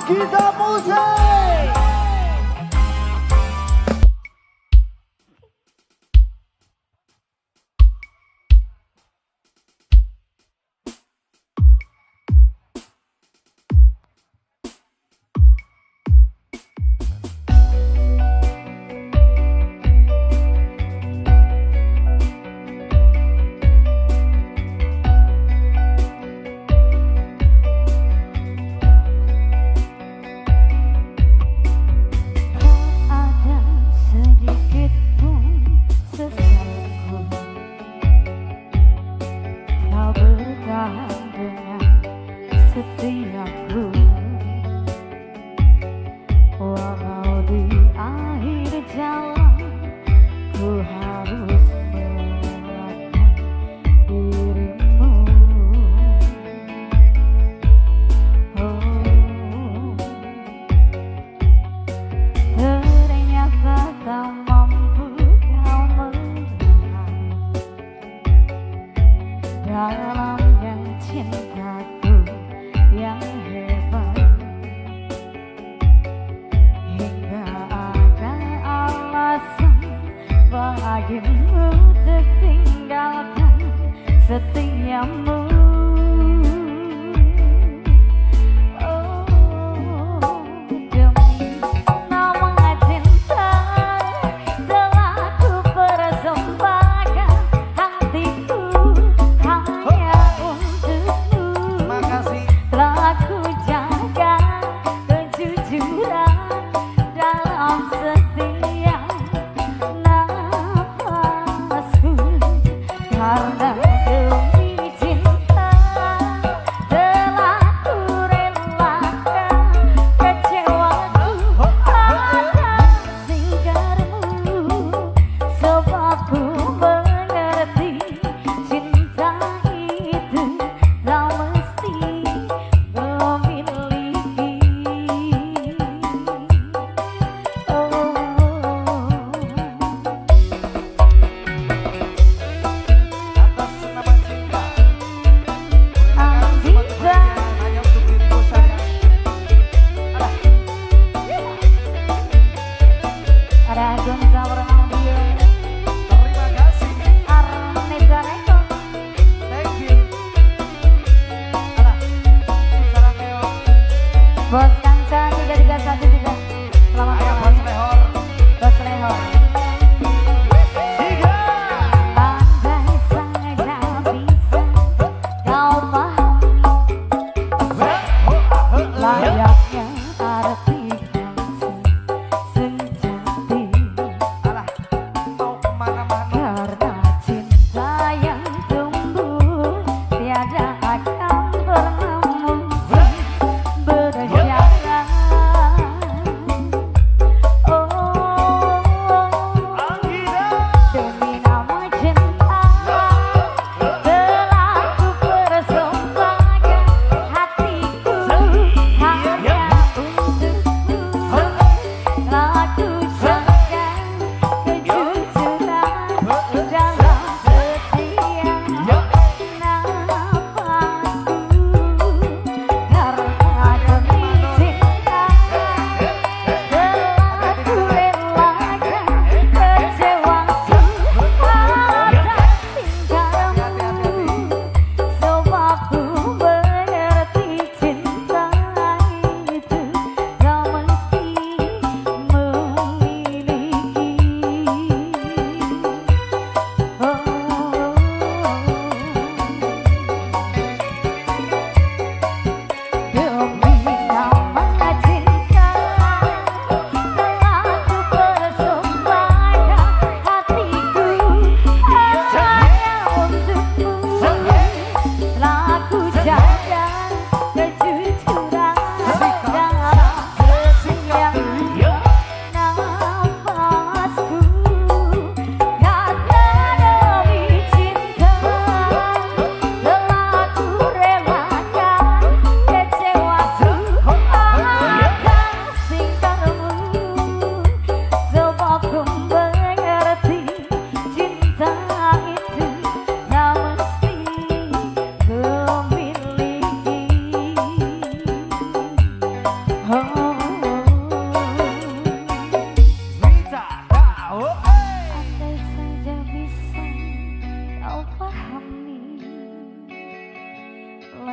Kita musik. Bertahan dengan setiaku, walau di akhir jalan ku harus merelakan dirimu. Oh, ternyata tak mampu kau melihat dalamnya cintaku yang hebat, hingga ada alasan bagimu untuk tinggalkan setiamu. Oh, demi nama cinta telah ku persembahkan hatiku hanya untukmu. Makasih. Telah ku jaga kejujuran dalam setiap nafasku, karena demi cinta telah ku relakan kecewaku atas singkarmu. Sebab ku mengerti cinta itu tak mesti memiliki. Oh, Atas nama cinta, kurelakan semua kebahagiaan hanya untuk dirimu sayang. Alah, ada Gonza Bernardio, terima kasih. Arneta Reko. Thank you. Alah, sarangeo. Bos Kansa 331 juga. Selamat Ayo malam. bos lehor. Bos Lehor. Tiga. Andai saja bisa kau pahami layaknya arti kasih sejati, Alah, mau kemana-mana. karena cinta yang tumbuh tiada akan pernah mungkin berjaya.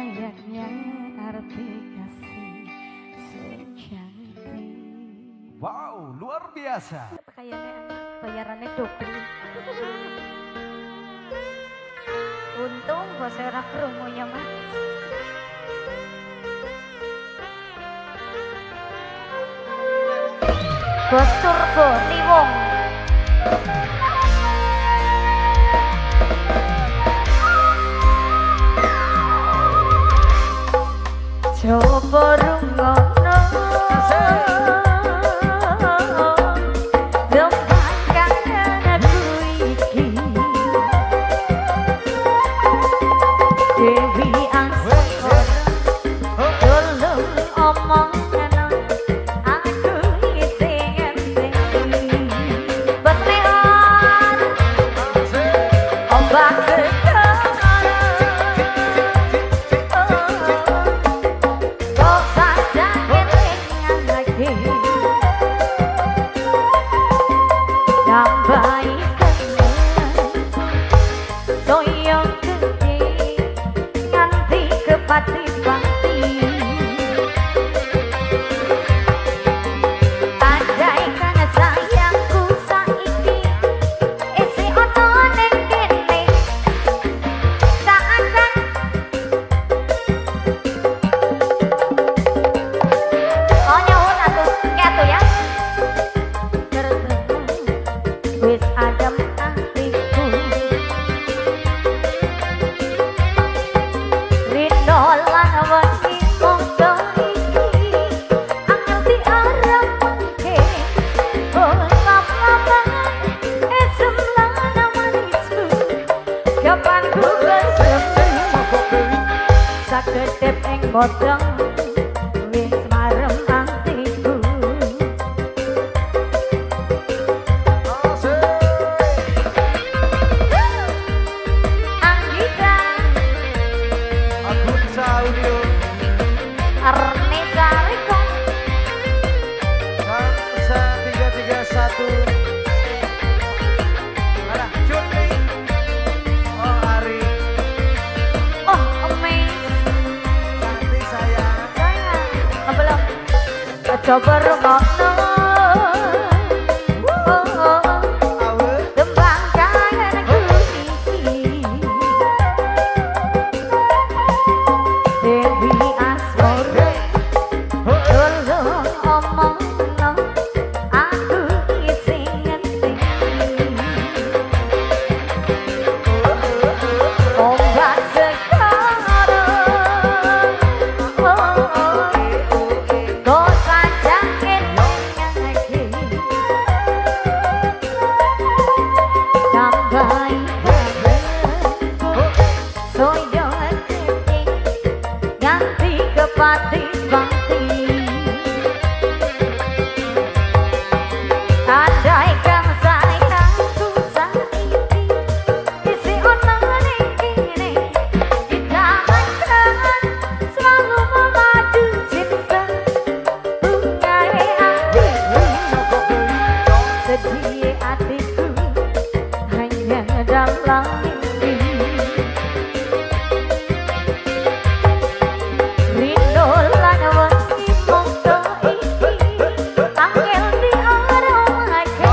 Layaknya arti kasih sejati. Wow, luar biasa. Kayaknya bayarannya double. Untung bos ora krungu ya Mas. Bos Turbo Liwung. Coba rungono tembang kangen aku iki, Dewi Asmara tolong omongno aku isih ngerti. Bos Leon ombak segara kok saja kelingan lagi tambahi kenang toyo gede nganti kepati-pati. Andaikan sayangku saiki isih ono ning kene, tak akan oh nyuwun atuh atuh ya. Bertemu wis adem atiku, rino lan wengi monggo iki angel diarepake. Oh lama-lama esem lan manisku, kapan ku bertemu sakedep ing bodong wis marem atiku. Anggita Agunsa Audio Arnita Riko Bangsa 331. Ada Juni. Oh Ari, Oh amazing cantik sayang. Sayang belum coba rungokno. Oh, Awe. tembang kangenku iki, Dewi Asmara tolong omongno aku isih ngerti. Ombak segara kok saja kelingan lagi tambahi kangenku soyo gede nganti kepati-pati. Andaikan sayangku saiki isih ono ning kene, kita akan selalu memadu cinta bungae atiku. Sedih atiku hanya dalam mimpi. Rindu lan wengi monggo iki angel diaromake.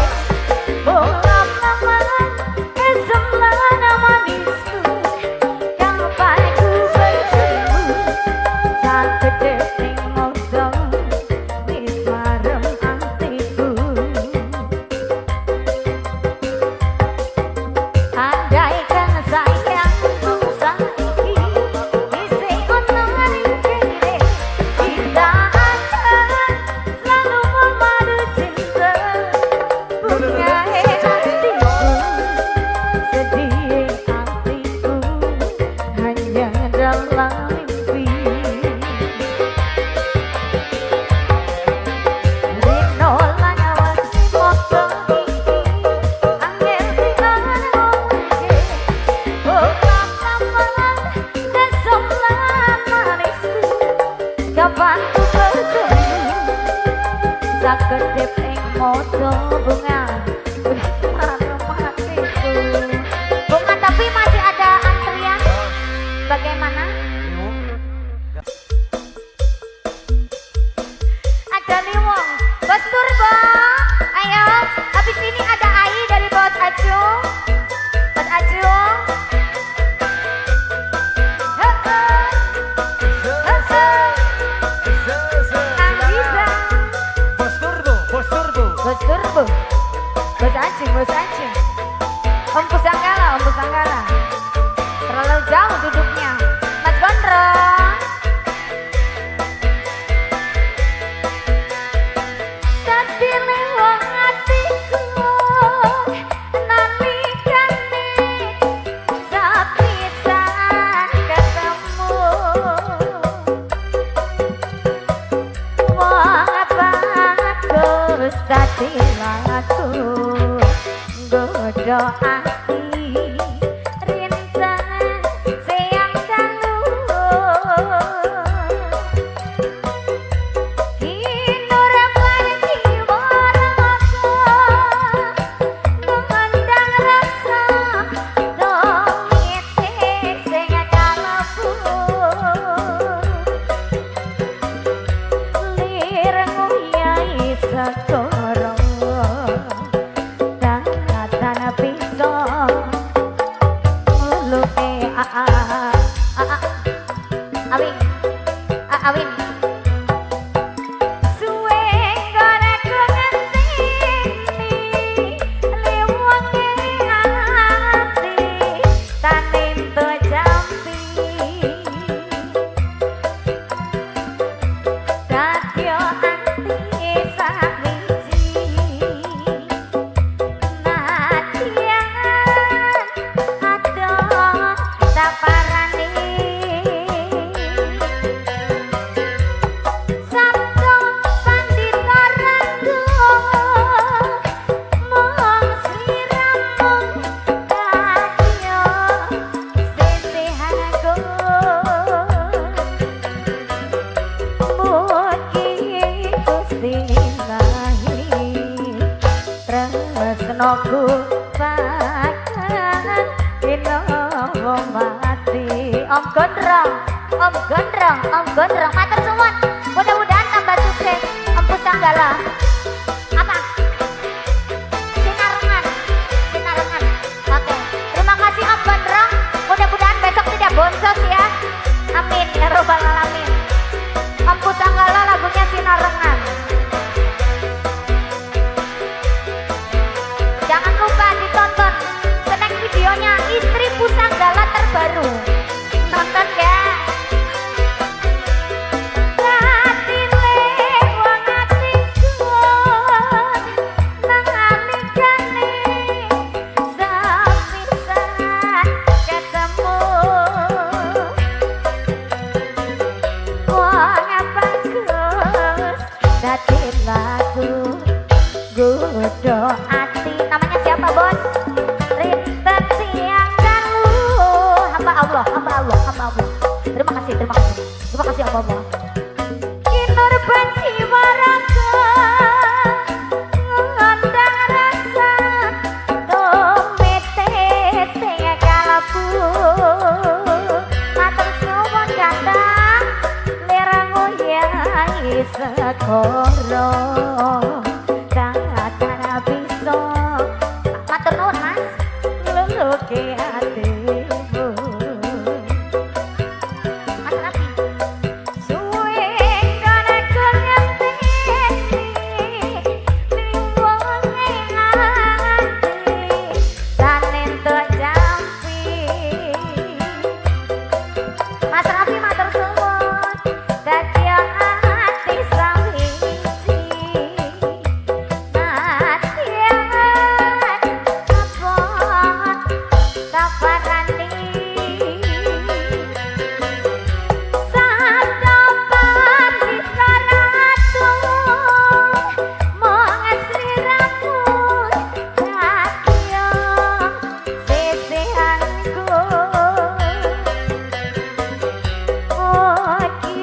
Oh lama-lama esem lan manisku, kapan ku bertemu sakedep ing modo wis marem atiku. Andaikan sayangku saiki isih ono ning kene, kita akan selalu memadu cinta bungae atiku. Sedih atiku hanya dalam mimpi. Rino lan wengi monggo iki angel diaromake. Oh lama-lama esem lan manisku, kapan ku bertemu sakedep ing moto bunga wis marem atiku. Bunga tapi masih ada antrian, bagaimana? Turbo. Bos anjing, bos anjing. Om Pusanggala, Om Pusanggala. Terlalu jauh duduknya. Mas Gondrong. Tadi lewat hatiku nalikane sapisan ketemu. Wong bagus dadi laku nggodho ati rinten siang dalu. Kinurban jiwa raga ngundang rasa domite sing kalebu. Lir nguyai segara tanah bisa nguluke a a a awing a awing. Suwe nggon aku ngenteni liwunge ati tanento jampi. Dadyo ati sawiji nadyan adoh taparani. Sabdo pandita ratu mung sliramu kadya sisihanku. Mugi Gusti Ilahi tresnaku bakal dinawa mati. Om Gondrong, Om Gondrong, Om Gondrong, matur suwun. Mudah-mudahan tambah sukses Om Pusanggala. Apa? Sinarengan, Sinarengan. Oke, terima kasih Om Gondrong. Mudah-mudahan besok tidak boncos ya. Amin ya robbal alamin. Om Pusanggala lagunya Sinarengan. Jangan lupa ditonton snack videonya istri Pusanggala terbaru. Nonton ya. Dadi lewang atiku nalikane sepisan ketemu. Wong bagus dadi lagu nggodho ati. Namanya siapa bos? Rinten siang dalu. Hamba Allah, hamba Allah, hamba Allah. Terima kasih, terima kasih. Terima kasih hamba Allah. Kinurban jiwa raga ngundang rasa tumite sing kalebu. Matur suwun kata liramu yai segara tanah bisa. Matur nuwun Mas, ngluluke atimu. Mas Raffi. Suwe nggon aku ngenteni liwunge ati tanento jampi. Mas Raffi matur suwun dadi ati sawiji nadyan abot taparani. Sabdo pandita ratu mung sliramu kadya sisihanku. Mugi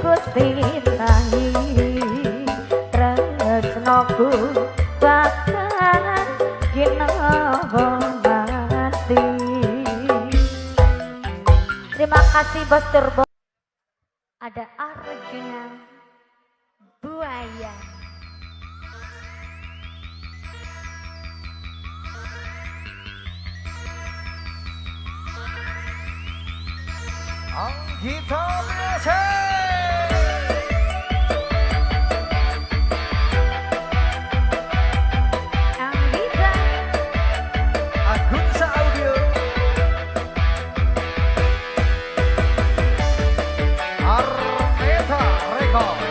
Gusti Ilahi tresnaku bakal ginawa mati. Terima kasih Bos Turbo. Ada Arjuna Buaya. Anggita Music. Armeta Record.